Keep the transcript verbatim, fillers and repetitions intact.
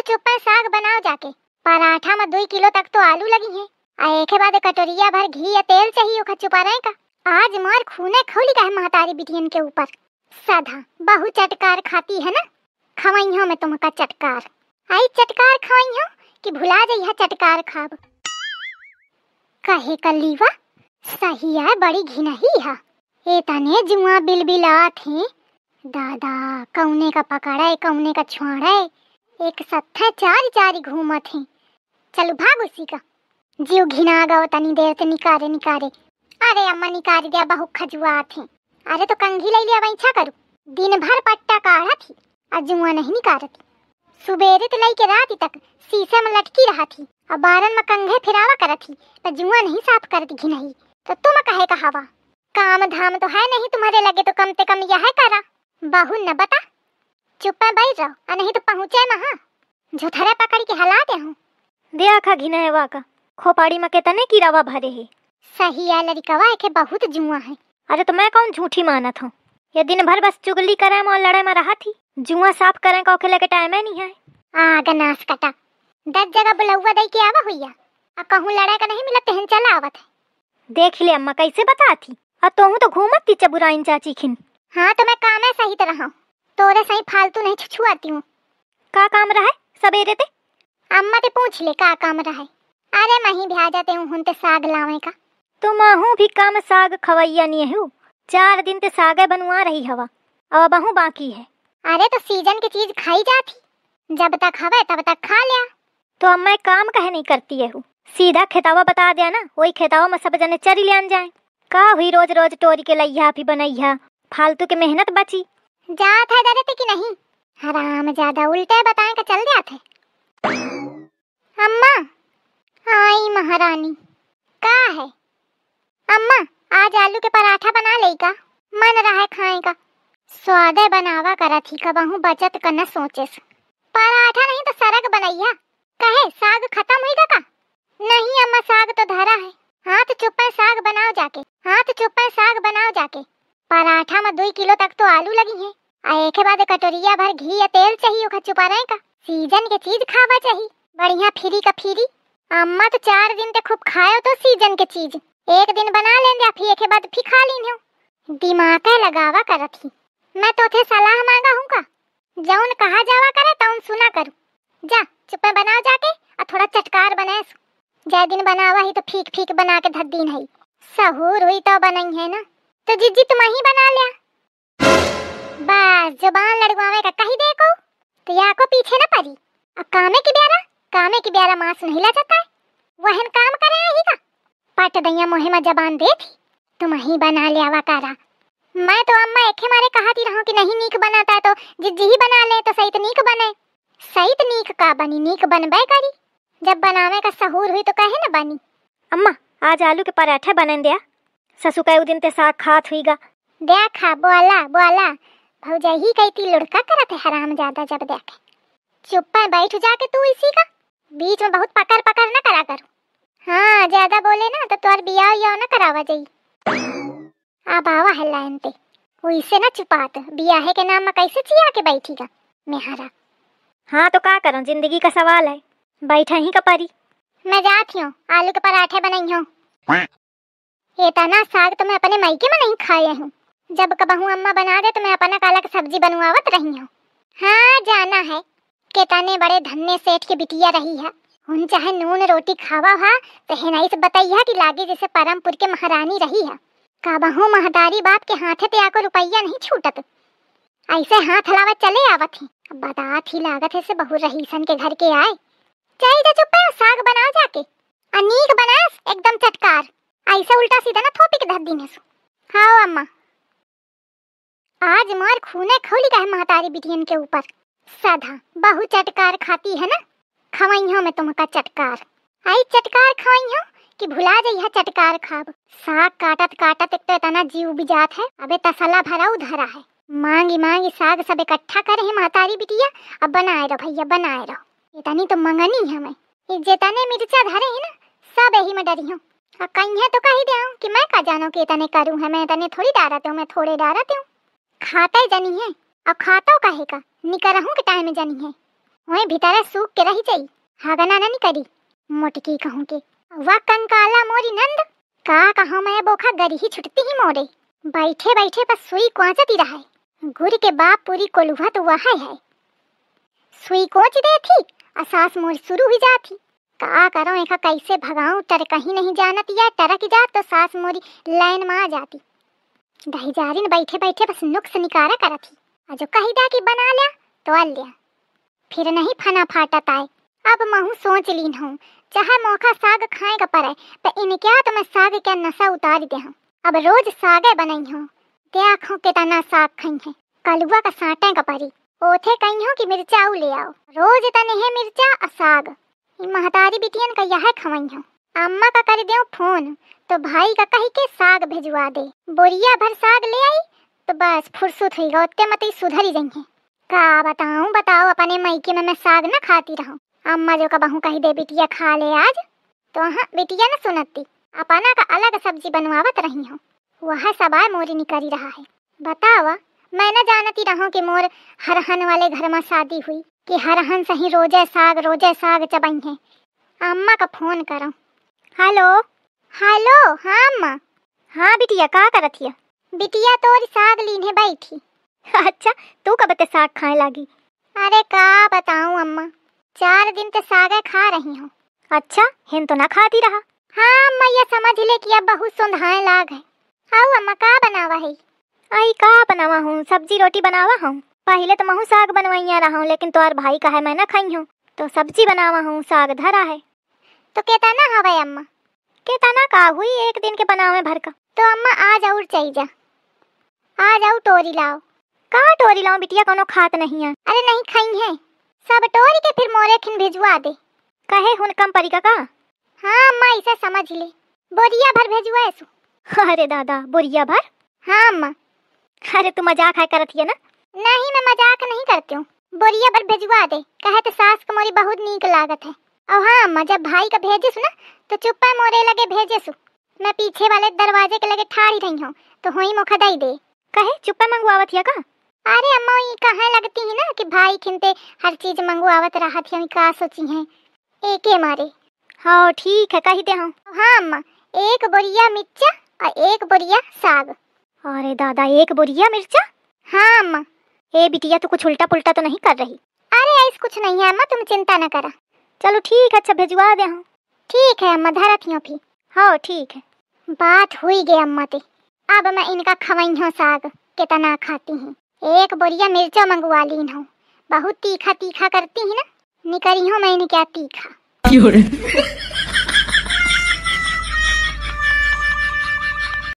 चुप्पे साग बनाओ जाके। पराठा में दुई किलो तक तो आलू लगिहैं। आ एके बाद कटोरिया भर घी या तेल चाहिए ओका चुपारे का। आज मार खूने खौली का है महतारी बिटियन के ऊपर। सदा बहु चटकार खाती है ना, खवइहों मैं तुमका चटकार। आई चटकार खवइहों कि भुला जइहा चटकार खाब। कहे का लीवा सही है, बड़ी घिनही है। एतने जुआ बिलबिलात हैं, दादा, कौने का पकड़े, कौने का छोड़े, एक सत्थे चारि चारि घूमत हैं। चलु भाग उसी का। जीव घिना गवा तनी देर ते निकारे निकारे। अरे अम्मा निकारि द्या, बहु खजुआत हैं। अरे तो कंघी लइ लिया वैछा करू। दिन भर पट्टा काढ़त ही, आ जुआ नहीं निकारत ही। सुबेरे ते लइके राति तक सीसे में लटकी रहत ही, आ बारन में कंघे फिरावा करत ही, त जुआ नहीं साफ करत घिनही। तो तुम कहे का हवा? काम धाम तो है नहीं तुम्हारे लगे, तो कम ते कम यह करा। बहु न बता, चुप्पे बैठ रहो, आ नहीं तो पहुँचे महा। झुठरे पकड़ के हला देहूँ। द्या खा घिनहवा का, खोपाड़ी में केतने कीड़ावा भरे है। सही है लड़िकवा, एके बहुत जुआ है। अरे तो मैं कौन झूठी मानत हूँ, ये दिन भर बस चुगली करे में और लड़े में रहत ही। जुआ साफ करे का ओके लगे टाइम ही नहीं है। आग नास कटा, दस जगह बुलौवा दई के आवा हुइया, आ कहूँ लड़े का नहीं मिलत तेहन चला आवत है। देख ले अम्मा कैसे बतात ही, आ तोहू तो घूमत थी चबुराइन चाची खिन। हाँ तो मैं कामे सही तरह हूँ, तोरे सही फालतू नहीं छुछुआती हूँ। का काम रहे सबेरे ते? अम्मा ते पूछ ले का काम रहे। अरे मही भ्या जाते हूँ हुन ते साग लावे का। तुमहू भी कम साग खवैया नहीं हो, चार दिन ते सागे बनवा रही हवा, अब अबहू बाकी है। अरे तो सीजन के चीज खाई जात ही, जब तक हवे तब तक खा लिया। तो अम्मा एक काम कहे नहीं करती है हु, सीधा खेतावा बता दिया ना, वही खेतावा में सब जने चरी लियान जाए। का हुई रोज रोज टोरी के लइहा फिर बनइहा, फालतू के मेहनत बची। जात है दरे ते कि नहीं? हराम ज्यादा उल्टे बताए का चल जात है। अम्मा, आई महारानी, का है? अम्मा, आज आलू के पराठा बना लेई का? मन रहा है खाए का। स्वादे बनावा करत ही, कबहू बचत का न सोचेस। पराठा नहीं तो सरग बनइहा। कहे, साग खतम हुई गा का? नहीं अम्मा, साग तो धरा है। हाँ तो चुप्पे साग बनाओ जाके, हाँ तो चुप्पे साग बनाओ जाके। पराठा में दुई किलो तक तो आलू लगिहैं। आ एके बाद कटोरिया भर घी या तेल चाहिए ओका चुपारे का। सीजन के चीज खावा चाहिए, बढ़िया फ्री का फ्री। अम्मा तो चार दिन ते खूब खायो तो सीजन के चीज, एक दिन बना लेंदे, फिर एके बाद फिर खा लीन हो। दिमाग है लगावा करत ही, मैं तो थे सलाह मांगा हूँ का? जौन कहा जावा करे तौन सुना करू। जा चुप्पे बनाओ जाके, आ थोड़ा चटकार बनाए सु। जय दिन बनावा ही तो फीक फीक बना के धर दीन है। सहूर हुई तो बनई है ना, तो जिज्जी तुम ही बना लिया। बस जुबान लड़वावे का कही दे को, तो या को पीछे न पड़ी। अब कामे की ब्यारा, कामे की ब्यारा मांस नहीं ला जाता है, वहन काम करे ही का। पट दैया मोहे मा जबान दे थी, तुम ही बना लियावा करा। मैं तो अम्मा एके मारे कहती रहूं कि नहीं नीक बनाता है तो जिज्जी ही बना ले तो सहित नीक बने। सहित नीक का बनी, नीक बनबे करी। जब बनावे का सहूर हुई तो कहे न बनी। अम्मा, आज आलू के पराठे बनन द्या। ससु कहे उ दिन ते साग खात हुई गा। द्या खा, बोला, बोला। भौजाई ही कहती लुढ़का करत है हराम ज्यादा जब देखे। चुप्पे बैठ जाके तू इसी का, बीच में बहुत पकड़ पकड़ न करा करू। हाँ, ज्यादा बोले ना तो तोर बियाह उयाह न करावा जाई। अब आवा है लाइन पे, वैसे न चुपात, बियाहे के नाम में कैसे चिया के बैठी गा मेहरा। हाँ तो का करूं, जिंदगी का सवाल है, बैठा ही का परी। मैं जात हूँ, आलू के पराठे बनई हूँ। इतना साग तो मैं अपने मायके में नहीं खाए हूँ। जब कबहू अम्मा बना दे तो मैं अपना काला के सब्जी बनवावत रही हूँ। हाँ, जाना है, कितने बड़े धन्य सेठ की बिटिया रही है। उन चाहे नून रोटी खावा हा, तो हेनाई से बतैया कि लागे जैसे परमपुर के महारानी रही है। कबहू महतारी बाप के हाथे ते आको रुपया नहीं छूटत। ऐसे हाथ हलावत चले आवत ही। अब बतात ही लागत है से बहु रहीसन के घर के आए। जाई जा चुप्पे, साग बनाओ जाके। आ नीक बनास एकदम चटकार। ऐसे उल्टा सीधा ना थोपी के धर दीन है सु। हाँ अम्मा। आज मार खूने खौली का है महतारी बिटियन के ऊपर। सदा बहु चटकार खाती है ना, खवइहों मैं तुमका चटकार। आई चटकार खवइहों कि भुला जइहा चटकार खाब। साग काटत काटत एक तो इतना जीव बिजात है, अबे तसला भरा उधरा है। मांगी मांगी साग सब इकट्ठा करे है महतारी बिटिया, अब बनाए रहो भैया, बनाए रहो। इतनी तो मंगनी है मैं, ये जितने मिर्चा धरे है ना, सब यही में डरी हूँ। आ कहीं है तो कही दे कि मैं का जानो कि इतने करूँ है, मैं इतने थोड़ी डारत हूँ, मैं थोड़े डारत हूँ। खाते जनी है, और खातो कहे का, निकरहूँ के टाइम में जनी है। वहीं भीतर सूख के रह जाई, हगना न निकरी। मोटकी कहूँ के, वाह कंकाला मोरी नंद, का कहूँ मैं, बोखा गरी ही छुटती ही मोरे। बैठे बैठे बस सुई कोंचती रहे। गुर के बाप पूरी कोलुहा तो वह है। सुई कोंच देथी, आ सास मोर शुरू हुई जाथी। का करो एका कैसे भगाऊं, टरकही नहीं जानत या, टरक जात तो सास मोरी लाइन में आ जाती। दहिजारिन बैठे बैठे बस नुक्स निकारा करत ही। आ जो कही दा कि बना ल्या, तो आ ल्या। फिर नहीं फना फाटत आए। अब महू सोच लीन हूँ, चाहे मोखा साग खाए का पड़े, तो इनके तो मैं साग के नशा उतार दे हूँ। अब रोज सागे बनई हूँ, देखो कितना साग खाई है। कलुआ का साटे का परी, ओथे कही हूँ कि मिर्चा आऊ ले आओ। रोज तने है मिर्चा आ साग। ई महतारी बिटियन का यह खवई हूँ। अम्मा का कर देऊ फोन, तो भाई का कही के साग भेजवा दे। बोरिया भर साग ले आई, तो बस फुर्सत हुई गो, ओत्ते मत ही सुधरी जइहे। का बताऊं, बताओ, अपने मइके में मैं साग न खाती रहूं। अम्मा जो कबहूं कही दे, "बिटिया खा ले आज," तो हाँ, बिटिया न सुनती, अपना का अलग सब्जी बनवावत रही हूँ। वह सब आए मोरी निकरी रहा है। बतावा, मैं न जानती रहूं कि मोर हरहन वाले घर में शादी हुई, कि हरहन सही रोजे साग, रोजे साग चबई है। अम्मा का फोन करो। हेलो। हेलो, हाँ अम्मा। हाँ बिटिया, का करत हिया? बिटिया तोरी साग लीन्हे बैठी। अच्छा, तू कब ते साग खाए लागी? अरे का बताऊं अम्मा, चार दिन ते सागे खा रही हूँ। अच्छा, हिन तो ना खाती रहा। हाँ अम्मा, ये समझ ले कि अब बहुत सुंधाए लाग है। हाउ अम्मा, का बनावा है? आई का बनावा हूँ, सब्जी रोटी बनावा हूँ। पहिले तो महू साग बनवइया रहा हूँ, लेकिन तोर भाई कहे मैं ना खाई हूँ, तो सब्जी बनावा हूँ, साग धरा है। तो केतना हवे अम्मा? केतना का हुई, एक दिन के बनावे भर का। तो अम्मा आज और चई जा, आज और टोरी लाओ। का टोरी लाओ बिटिया, कोनो खात नहीं है। अरे नहीं खाई है, सब टोरी के फिर मोरे खिन भिजवा दे। कहे हुन कम परी का का? हाँ अम्मा, इसे समझ ले, बोरिया भर भेजवा ऐसु। अरे दादा, बोरिया भर? हाँ अम्मा। अरे तू मजाक है करत हिया ना? नहीं, मैं मजाक नहीं करती हूँ। बोरिया भर भेजवा दे, कहे तो सास को मोरी बहुत नीक लागत है। और हाँ अम्मा, जब भाई का भेजिस ना, तो चुप्पे मोरे लगे भेजिस। मैं पीछे वाले दरवाजे के लगे ठाड़ी रही हूँ, तो होई मोखा दई दे। कहे चुप्पे मंगवावत हिया का? अरे अम्मा, ई कहे लगती ही ना कि भाई खिनते हर चीज मंगवावत रहत ही, हम का सोची हैं एके मारे। हाँ ठीक है, कही दे हूँ। हाँ अम्मा, एक बोरिया मिर्चा और एक बोरिया साग। अरे दादा, एक बोरिया मिर्चा? हाँ अम्मा। ए बिटिया, तू कुछ उल्टा पुल्टा तो नहीं कर रही? अरे ऐस कुछ नहीं है अम्मा, तुम चिंता न करा। चलो ठीक है, अच्छा भिजवा दे हूँ। ठीक है अम्मा, धरत ही हूँ फिर। हाँ ठीक है। बात हुई गई अम्मा ते, अब मैं इनका खवई हूँ साग, कितना खाती हैं। एक बोरिया मिर्चा मंगवा लीन हूँ, बहुत तीखा तीखा करती ही ना, निकरी हूँ मैं इनके तीखा। क्यों रे?